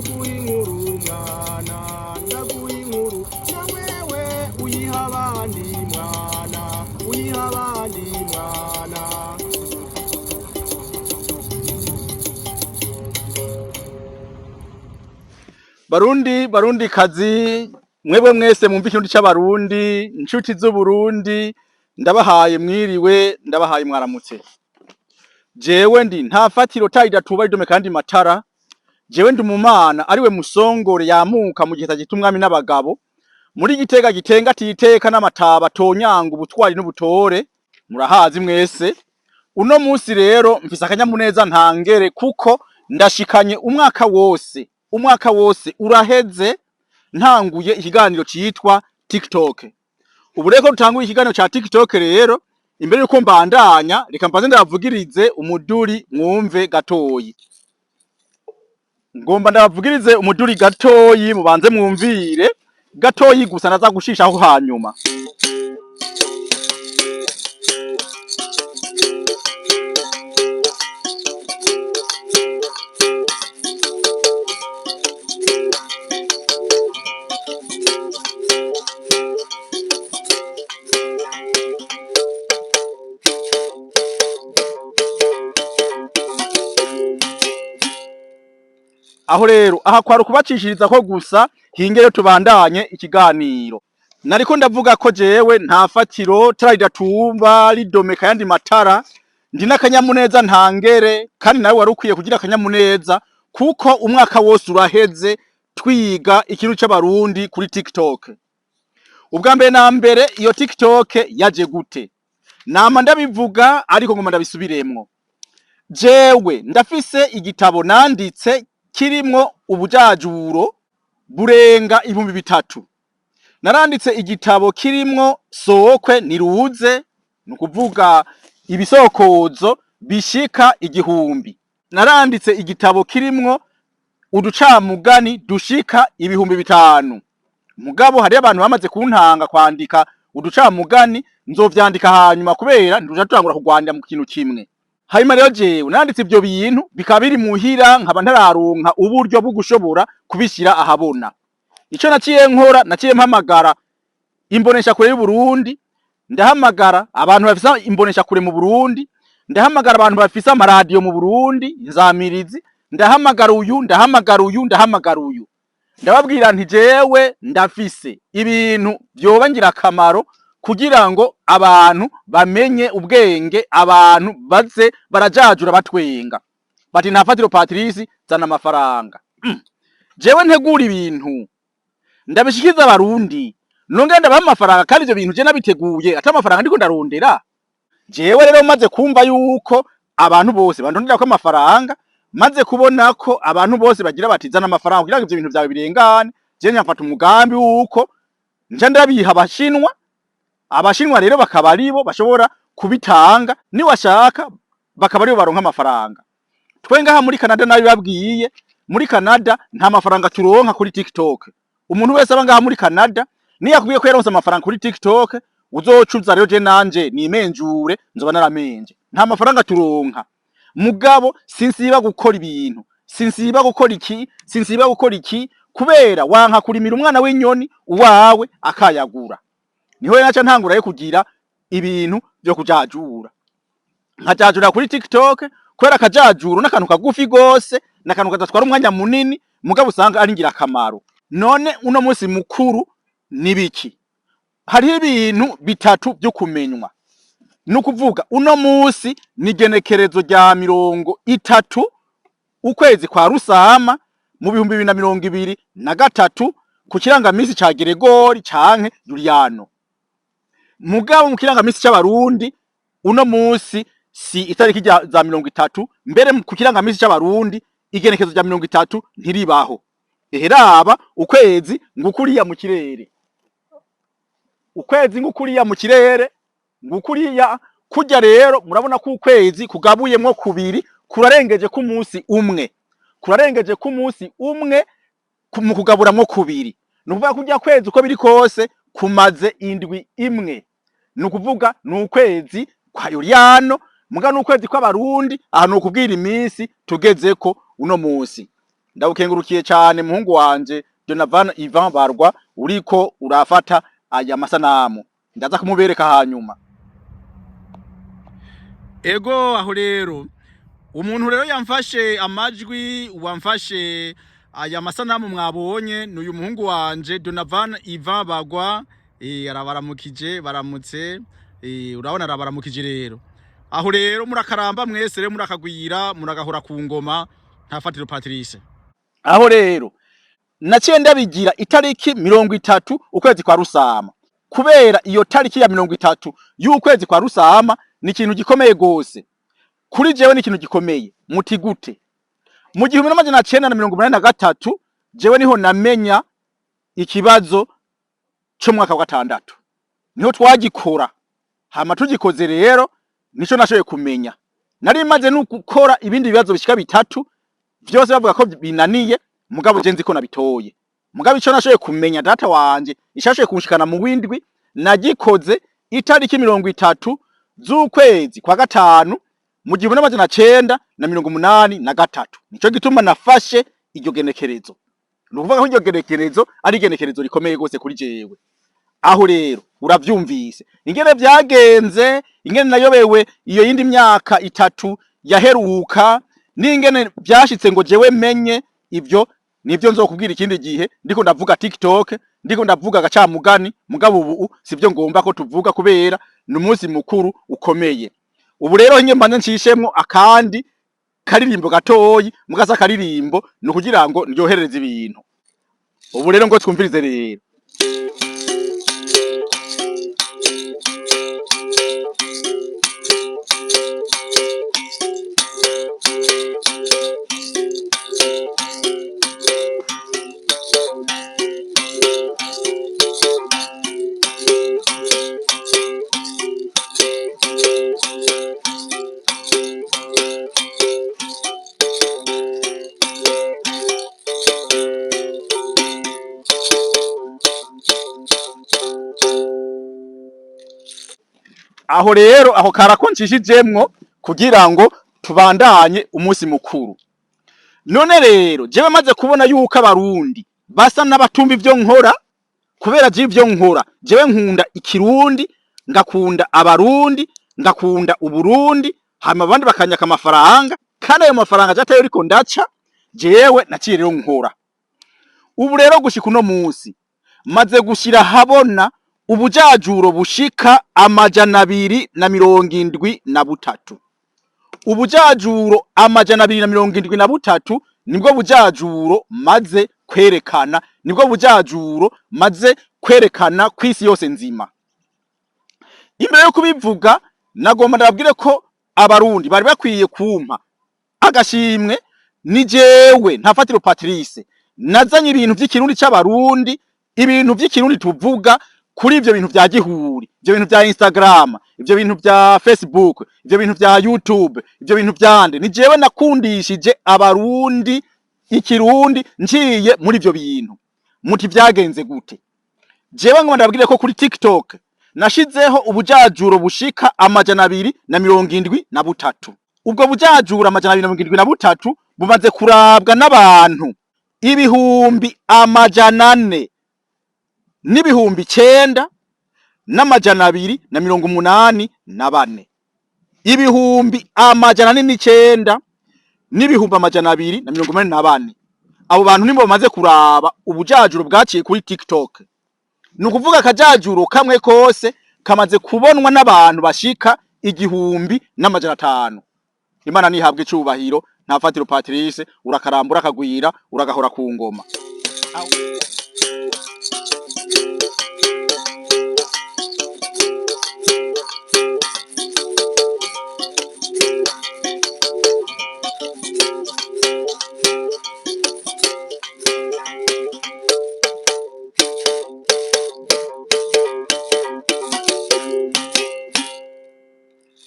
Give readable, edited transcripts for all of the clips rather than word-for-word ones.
Ndaguha inkuru mwana, ndaguha inkuru, na wewe uyiha abandi mwana, uyiha abandi mwana. Barundi, barundi kazi, mwebwe mwese mwumva ikirundi c'Abarundi, inshuti z'Uburundi, ndabahaye mwiriwe, ndabahaye mwaramutse. Jewe ndi nta fatiro tayidatuba ridome kandi matara, jewe ndi umumana ariwe musongore yamuka mu gihe tagita umwami n'abagabo, muri Gitega gitenga titeka n'amataba tonyanga ubutwari n'ubutore, murahazi mwese. Uno musi rero mfise akanyamuneza ntangere kuko ndashikanye umwaka wose, umwaka wose uraheze ntanguye ikiganiro citwa TikTok. Ubu rero ko dutanguye ikiganiro ca TikTok rero, imbere yuko mbandanya, reka mbanze ndabavugirize umuduri mwumve gatoyi. Ngomba ndabavugirize umuduri gatoyi mubanze mwumvire, gatoyi gusa naza gushishaho hanyuma. Aho rero aha kwari ukubacishiriza ko gusa hingere tubandanye ikiganiro. Nariko ndavuga ko jewe nta fatiro tara ridatumba ridomeka yandi matara, ndi n'akanyamuneza ntangere, kandi nawe wari ukwiye kugira akanyamuneza kuko umwaka wose uraheze twiga ikintu c'Abarundi kuri TikTok. Ubwa mbere na mbere iyo TikTok yaje gute? Nama ndabivuga ariko ngoma ndabisubiremwo. Jewe ndafise igitabo nanditse kirimwo ubujajuro burenga 3000. Naranditse igitabo kirimwo sokwe niruze, ni ukuvuga ibisokozo bishika 1000. Naranditse igitabo kirimwo uducamugani dushika 5000. Mugabo hariyo abantu bamaze kuntanga kwandika uducamugani, nzovyandika hanyuma kubera nduja tutangura kugwandira mu kintu kimwe. Hanyuma rero jewe nanditse ivyo bintu bikaba biri muhira, nkaba ntararonka uburyo bwo gushobora kubishira ahabona. Ico naciye nkora, naciye mpamagara imboneshakure y'Uburundi, ndahamagara abantu bafise imboneshakure mu Burundi, ndahamagara abantu bafise amaradiyo mu Burundi, inzamirizi, ndahamagara uyu, ndahamagara uyu, ndahamagara uyu. Ndababwira nti jewe ndafise ibintu vyoba ngirakamaro kugira ngo abantu bamenye ubwenge, abantu baze barajajura batwenga. Bati nta fatiro Patrice, zana amafaranga. Jewe ntegura ibintu ndabishikiza Abarundi, nongera ndabaha amafaranga, kandi ivyo bintu je nabiteguye ata amafaranga ndiko ndarondera. Jewe rero maze kumva yuko abantu bose bandondera ko amafaranga, maze kubona ko abantu bose bagira bati zana amafaranga kugira ngo ivyo bintu vyawe birengane, je nyafata umugambi wuko nja ndabiha Abashinwa. Abashinwa rero bakaba aribo bashobora kubitanga, niwashaka bakaba aribo baronka amafaranga. Twe ngaha muri Canada nabibabwiye, muri Canada nta mafaranga turonka kuri TikTok. Umuntu wese aba ngaha muri Canada niyakubwiye ko yaronse amafaranga kuri TikTok, uzocuza rero je nanje nimenjure nzoba naramenje. Nta mafaranga turonka. Mugabo sinsiba gukora ibintu, sinsiba gukora iki, sinsiba gukora iki, kubera wanka kurimira umwana w'inyoni uwawe akayagura. Niho rero naca ntangura yo kugira ibintu vyo kujajura. Nkajajura kuri TikTok kubera akajajuro n'akantu kagufi gose, n'akantu kadatwara umwanya munini, mugabo usanga ari ngirakamaro. None uno musi mukuru ni biki? Hariho ibintu bitatu vyo kumenywa. Ni ukuvuga uno musi ni igenekerezo rya 30 ukwezi kwa Rusama mu 2023 ku kirangamisi ca Geregori canke Juliano. Mugabo mu kirangamisi c'Abarundi uno musi si itariki za 30, mbere ku kirangamisi c'Abarundi igenekerezo rya 30 ntiribaho. Eheraba ukwezi ngukuriya mu kirere. Ukwezi ngukuriya mu kirere, ngukuriya kurya rero murabona ko ukwezi kugabuyemwo kubiri kurarengeje ku munsi umwe. Kurarengeje ku munsi umwe mu kugaburamwo kubiri. Ni ukuvuga kurya kwezi uko biri kose kumaze indwi imwe. Ni ukuvuga ni ukwezi kwa Yuliyano, muga ni ukwezi kw'Abarundi, aha ni ukubwira iminsi tugezeko uno munsi. Ndagukengurukiye cyane muhungu wanje Donovan Ivan Barwa uriko urafata aya masanamu, ndaza kumubereka hanyuma. Ego, aho rero umuntu rero yamfashe amajwi, wamfashe aya masanamu mwabonye ni uyu muhungu wanje Donovan Ivan Bagwa. Arabaramukije, baramutse. Urabona arabaramukije rero. Aho rero murakaramba mwese rero, murakagwira, muragahora ku ngoma nta Fatiro Patrice. Aho rero naciye ndabigira itariki 30 ukwezi kwa Rusama, kubera iyo tariki ya 30 y'ukwezi kwa Rusama ni ikintu gikomeye gose kuri jewe, ni ikintu gikomeye. Muti gute? Mu 1983 jewe niho namenya ikibazo cyo mwaka wa gatandatu, niho twagikora. Hama tugikoze rero nico nashoboye kumenya. Nari maze no gukora ibindi bibazo bishika bitatu, vyose bavuga ko binaniye, mugabo je nzi ko nabitoye. Mugabo ico nashoboye kumenya, data wanje ishashoboye kunshikana mu windwi, nagikoze itariki 30 z'ukwezi kwa gatanu mu 1983. Nico gituma nafashe iryo genekerezo. Ni ukuvuga ko iryo genekerezo ari igenekerezo rikomeye gose kuri jewe. Aho rero uravyumvise ingene vyagenze, ingene nayobewe iyo yindi myaka itatu yaheruka, n'ingene vyashitse ngo jewe menye ivyo. Nivyo nzokubwira ikindi gihe, ndiko ndavuga TikTok, ndiko ndavuga agacamugani. Mugabo ubu sivyo ngomba ko tuvuga kubera ni umunsi mukuru ukomeye. Ubu rero nke mbanze nshishemwo akandi karirimbo gatoyi, mugasa akaririmbo ni ukugira ngo ndyoherereze ibintu. Ubu rero ngo twumvirize rero. Aho rero aho karako nshishijemwo kugira ngo tubandanye umunsi mukuru. None rero jewe maze kubona yuko abarundi basa n'abatumva ivyo nkora, kubera je ivyo nkora, jewe nkunda ikirundi, ngakunda abarundi, ngakunda uburundi, hama abandi bakanyaka amafaranga, kandi ayo mafaranga je atayo ariko ndaca. Jewe naciye rero nkora. Ubu rero gushika uno munsi maze gushira habona ubujajuro bushika 273. Ubujajuro 273 nibwo bujajuro maze kwerekana, nibwo bujajuro maze kwerekana kw'isi yose nzima. Imbere yo kubivuga nagomba ndababwire ko abarundi bari bakwiye kumpa agashimwe. Ni jewe Ntafatiro Patrice nazanye ibintu vy'ikirundi c'abarundi, ibintu vy'ikirundi tuvuga kuri ivyo bintu vya gihuri, ivyo bintu vya Instagram, ivyo bintu vya Facebook, ivyo bintu vya YouTube, ivyo bintu vyande. Ni jewe nakundishije abarundi ikirundi nciye muri ivyo bintu. Muti vyagenze gute? Jewe ngo ndababwire ko kuri TikTok nashizeho ubujajuro bushika 273. Ubwo bujajuro 273 bumaze kurabwa n'abantu 409 284. 409,284. Abo bantu nibo bamaze kuraba ubujajuro bwaciye kuri TikTok. Ni ukuvuga akajajuro kamwe kose kamaze kubonwa n'abantu bashika 1500. Imana nihabwe icubahiro. Nta Fatiro Patrice, urakarambura akagwira, uragahora ku ngoma.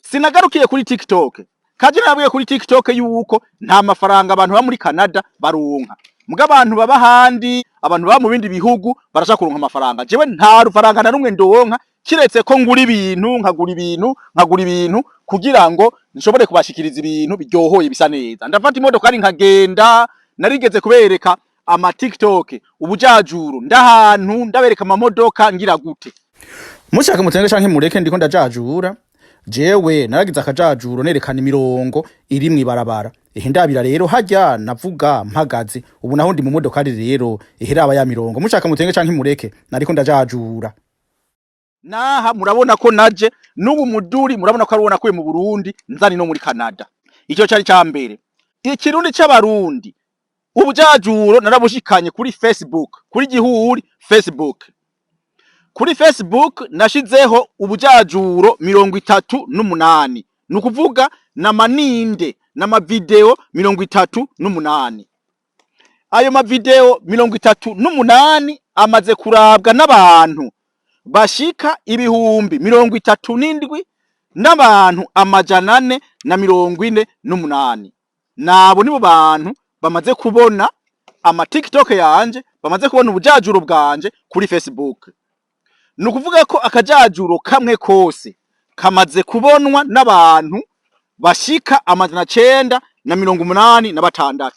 Sinagarukiye kuri TikTok. Kaje nabwiye kuri TikTok yuko nta mafaranga abantu ba muri Canada baronka, muga abantu baba ahandi, abantu baba mu bindi bihugu barashaka kuronka amafaranga. Jewe nta rufaranga na rumwe ndonka, kiretse ko ngura ibintu, nkagura ibintu, nkagura ibintu kugira ngo nshobore kubashikiriza ibintu biryohoye bisa neza. Ndafata imodokari nkagenda. Narigeze kubereka ama TikTok, ubujajuro, ndahantu ndabereka amamodoka ngira gute. Mushaka mutenge canke mureke, ndiko ndajajura. Jewe naragize akajajuro nerekana imirongo iri mw'ibarabara. Ehe, ndabira rero harya navuga mpagaze, ubu naho ndi mu modokari rero. Ehe, raba ya mirongo, mushaka mutenge canke mureke, nariko ndajajura. Naha murabona ko naje n'ubu muduri, murabona ko arubona kuye mu Burundi nzani no muri Canada. Icyo cari ca mbere. Ikirundi c'Abarundi, ubujajuro narabushikanye kuri Facebook, kuri Gihuri Facebook. Kuri Facebook nashizeho ubujajuro 38, ni ukuvuga na maninde n'amavideo 38. Ayo mavideo 38 amaze kurabwa n'abantu bashika 37,448. Nabo nibo bantu bamaze kubona ama TikTok yanje, bamaze kubona ubujajuro bwanje kuri Facebook. Ni ukuvuga ko akajajuro kamwe kose kamaze kubonwa n'abantu bashika 986.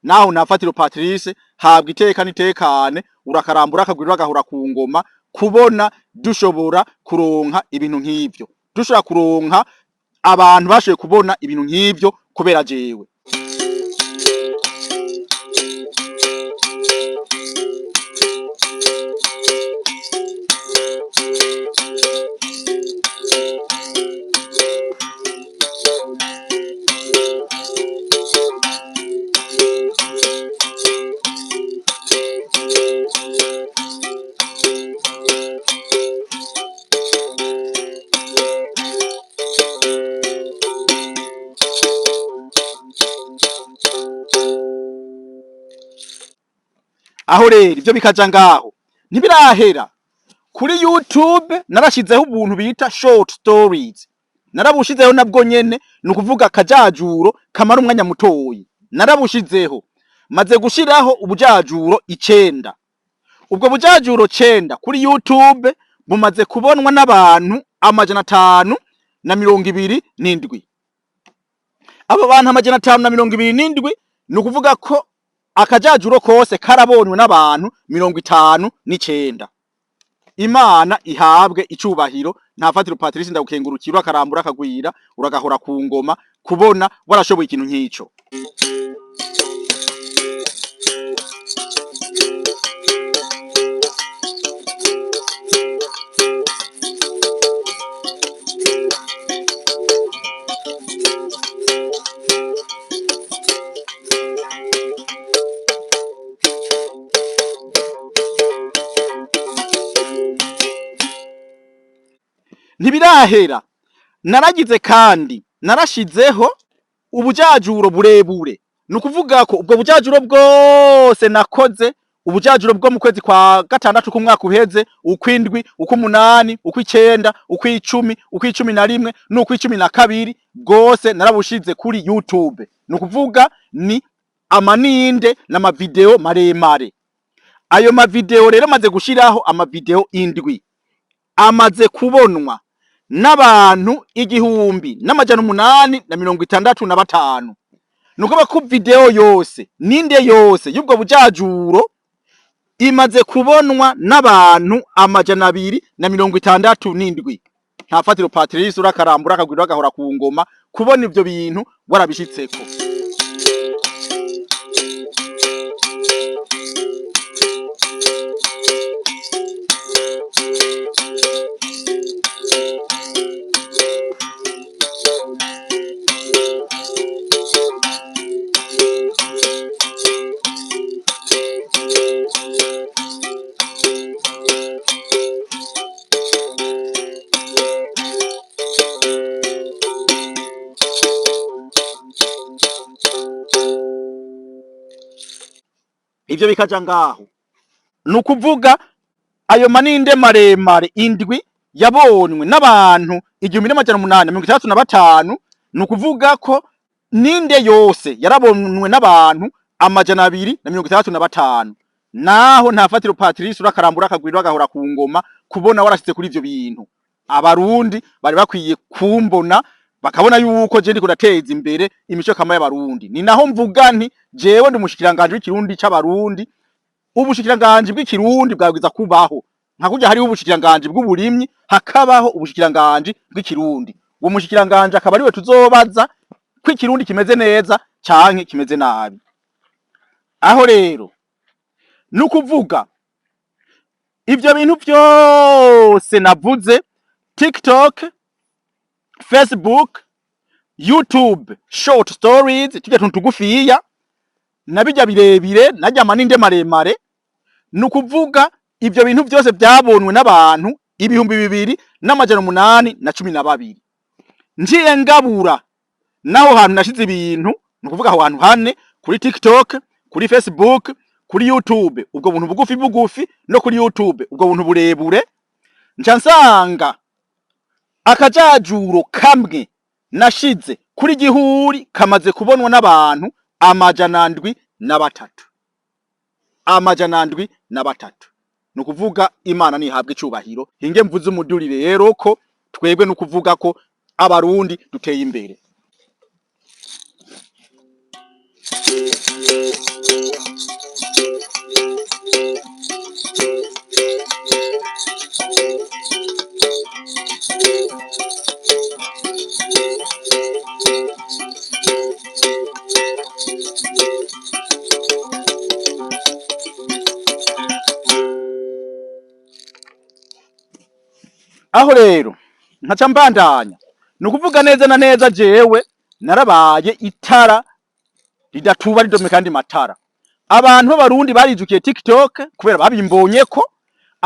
Naho nafatiro Patrice, habwa iteka n'itekane, urakarambura akagwira agahora ku ngoma. Kubona dushobora kuronka ibintu nk'ivyo, dushobora kuronka abantu bashoboye kubona ibintu nk'ivyo kubera jewe. Aho rero ivyo bikaja ngaho ntibirahera. Kuri YouTube narashizeho ubuntu bita short stories, narabushizeho nabwo nyene, ni ukuvuga akajajuro kamara umwanya mutoyi. Narabushizeho, maze gushiraho ubujajuro 9. Ubwo bujajuro 9 kuri YouTube bumaze kubonwa n'abantu 527. Abo bantu 527, ni ukuvuga ko akajajuro kose karabonywe n'abantu 59. Imana ihabwe icubahiro. Nta fatiro Patrice, ndagukengurukira, akarambura akagwira, uragahora ku ngoma, kubona warashoboye ikintu nk'ico. Ntibirahera, naragize kandi narashizeho ubujajuro burebure. Ni ukuvuga ko ubwo bujajuro bwose nakoze, ubujajuro bwo mu kwezi kwa gatandatu k'umwaka uheze, ukwindwi, ukw'umunani, ukw'icenda, ukw'icumi, ukw'icumi na rimwe n'ukw'icumi na kabiri, bwose narabushize kuri YouTube. Ni ukuvuga ni amaninde n'amavideo maremare. Ayo mavideo rero maze gushiraho amavideo 7, amaze kubonwa n'abantu 1865. Ni ukuvuga ko video yose ninde yose y'ubwo bujajuro imaze kubonwa n'abantu 267. Nta fatiro Patrice, urakarambura akagwira agahora ku ngoma, kubona ivyo bintu warabishitseko. Ivyo bikaja ngaho, ni ukuvuga ayo maninde maremare 7 yabonywe n'abantu 1865. Ni ukuvuga ko ninde yose yarabonywe n'abantu 265. Naho nta fatiro Patrice, urakarambura akagwira agahora ku ngoma, kubona warashitse kuri ivyo bintu. Abarundi bari bakwiye kumbona. Bakabona yuko je ndiko ndateza imbere imico kama y'Abarundi. Ni naho mvuga nti jewe ndi umushikiranganje w'ikirundi c'Abarundi. Ubushikiranganje bw'ikirundi bwabwiza kubaho nka kurya hariho ubushikiranganje bw'uburimyi, hakabaho ubushikiranganje bw'ikirundi. Uwo mushikiranganje akaba ariwe tuzobaza ko ikirundi kimeze neza canke kimeze nabi. Aho rero nukuvuga ivyo bintu vyose navuze: TikTok, Facebook, YouTube short stories, turya tuntu tugufiya na bijya birebire najya maninde maremare. Nukuvuga ivyo bintu vyose vyabonwe n'abantu 2812. Ngiye ngabura naho hantu nashize ibintu, nukuvuga aho hantu hane: kuri TikTok, kuri Facebook, kuri YouTube ubwo buntu bugufi bugufi, no kuri YouTube ubwo buntu burebure, nca nsanga akajajuro kamwe nashize kuri gihuri kamaze kubonwa n'abantu 703, 703. Nukuvuga Imana nihabwa icubahiro. Hinge mvuze umuduri rero ko twebwe nukuvuga ko Abarundi duteye imbere. Aho rero nkaca mbandanya, ni ukuvuga neza na neza jewe narabaye itara ridatuba ridome kandi matara. Abantu b'Abarundi barijukiye TikTok kubera babimbonyeko,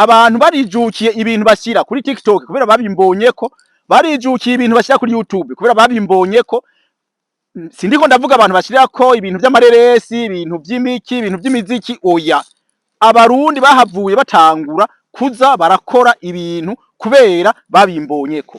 abantu barijukiye ibintu bashyira kuri TikTok kubera babimbonyeko, barijukiye ibintu bashyira kuri YouTube kubera babimbonyeko. Sindiko ndavuga abantu bashyirako ibintu vy'amareresi, ibintu vy'imiki, ibintu vy'imiziki, oya. Abarundi bahavuye batangura kuza barakora ibintu kubera babimbonyeko.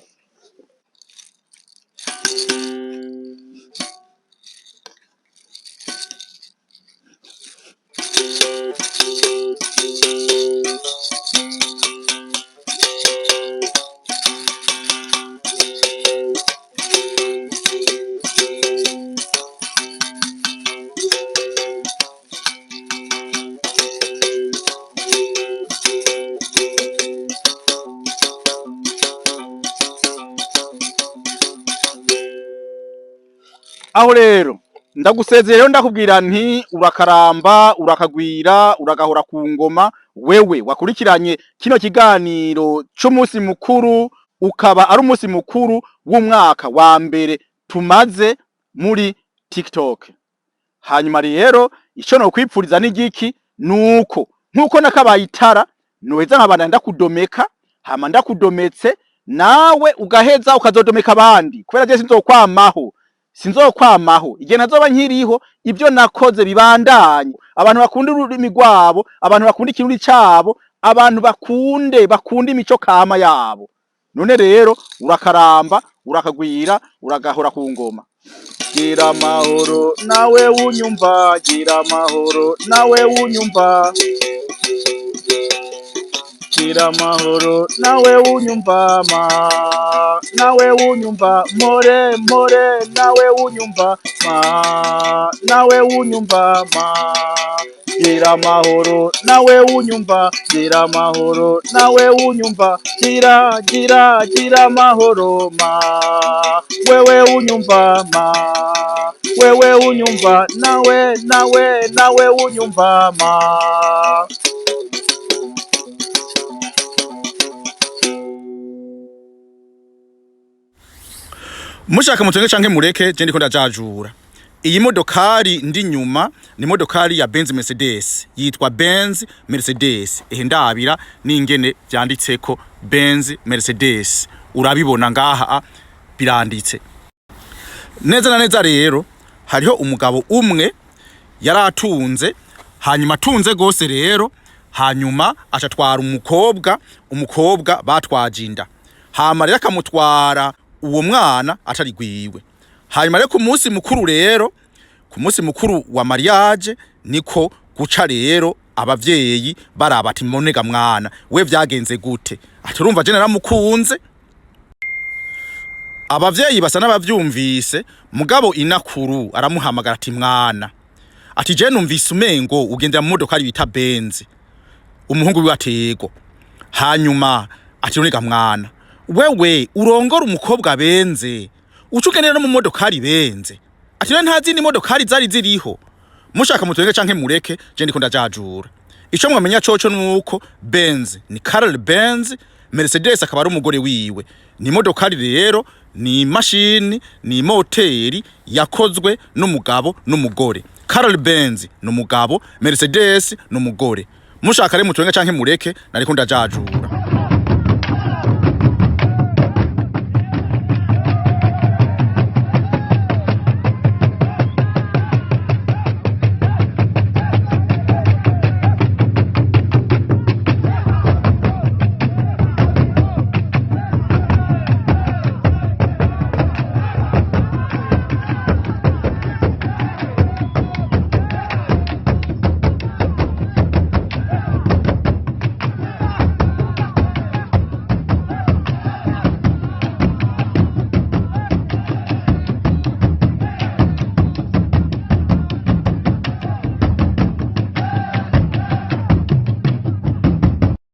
Aho rero ndagusezeye rero, ndakubwira nti urakaramba, urakagwira, uragahora ku ngoma. Wewe wakurikiranye kino kiganiro c'umunsi mukuru, ukaba ari umunsi mukuru w'umwaka wa mbere tumaze muri TikTok. Hanyuma rero ico nokwipfuriza n'igiki? Nuko nkuko nakabaye itara, noheza nkabana ndakudomeka, hama ndakudometse nawe ugaheza ukazodomeka abandi, kubera je sinzokwamaho, sinzokwamaho. Igihe nazoba nkiriho, ibyo nakoze bibandanye. Abantu bakunda ururimi rwabo, abantu bakunda ikirundi cabo, abantu bakunde imico kama yabo. None rero urakaramba, urakagwira, uragahora ku ngoma. Gira amahoro nawe wunyumva, gira amahoro nawe wunyumva, gira amahoro nawe wunyumva ma, nawe wunyumva, more more, nawe wunyumva ma, nawe wunyumva ma. Gira amahoro nawe wunyumva, gira amahoro nawe wunyumva, gira gira gira amahoro ma, wewe unyumva ma, wewe unyumva, nawe nawe nawe unyumva ma. Mushaka mutenge canke mureke, je ndiko ndajajura. Iyi modokari ndi nyuma ni modokari ya Benz Mercedes, yitwa Benz Mercedes. Ehe, ndabira n'ingene vyanditseko Benz Mercedes, urabibona ngaha biranditse neza na neza. Rero hariho umugabo umwe yaratunze, hanyuma atunze gose rero, hanyuma acatwara umukobwa, umukobwa batwaje inda, hama rero akamutwara uwo mwana atari gwiwe. Hanyuma rero ku munsi mukuru, rero ku munsi mukuru wa mariage, niko guca rero abavyeyi baraba ati: "Monega mwana we, vyagenze gute?" Ati: "Urumva je naramukunze." Abavyeyi basa n'abavyumvise, mugabo inakuru aramuhamagara ati: "Mwana," ati, "je numvise umengo ugendera mu modokari bita Benz." Umuhungu wiwe atego. Hanyuma ati: "None mwana, wewe urongora umukobwa benze, uca ugendera no mu modokari benze?" Ati: "None nta zindi modokari zari ziriho?" Mushaka mutwenge canke mureke, je ndiko ndajajura. Ico mwamenya coco nuko Benz ni Karl Benz, Mercedes akaba ari umugore wiwe. Ni imodokari rero, ni imashini, ni moteri yakozwe n'umugabo n'umugore. Karl Benz ni umugabo, Mercedes ni umugore. Mushaka rero mutwenge canke mureke, nariko ndajajura.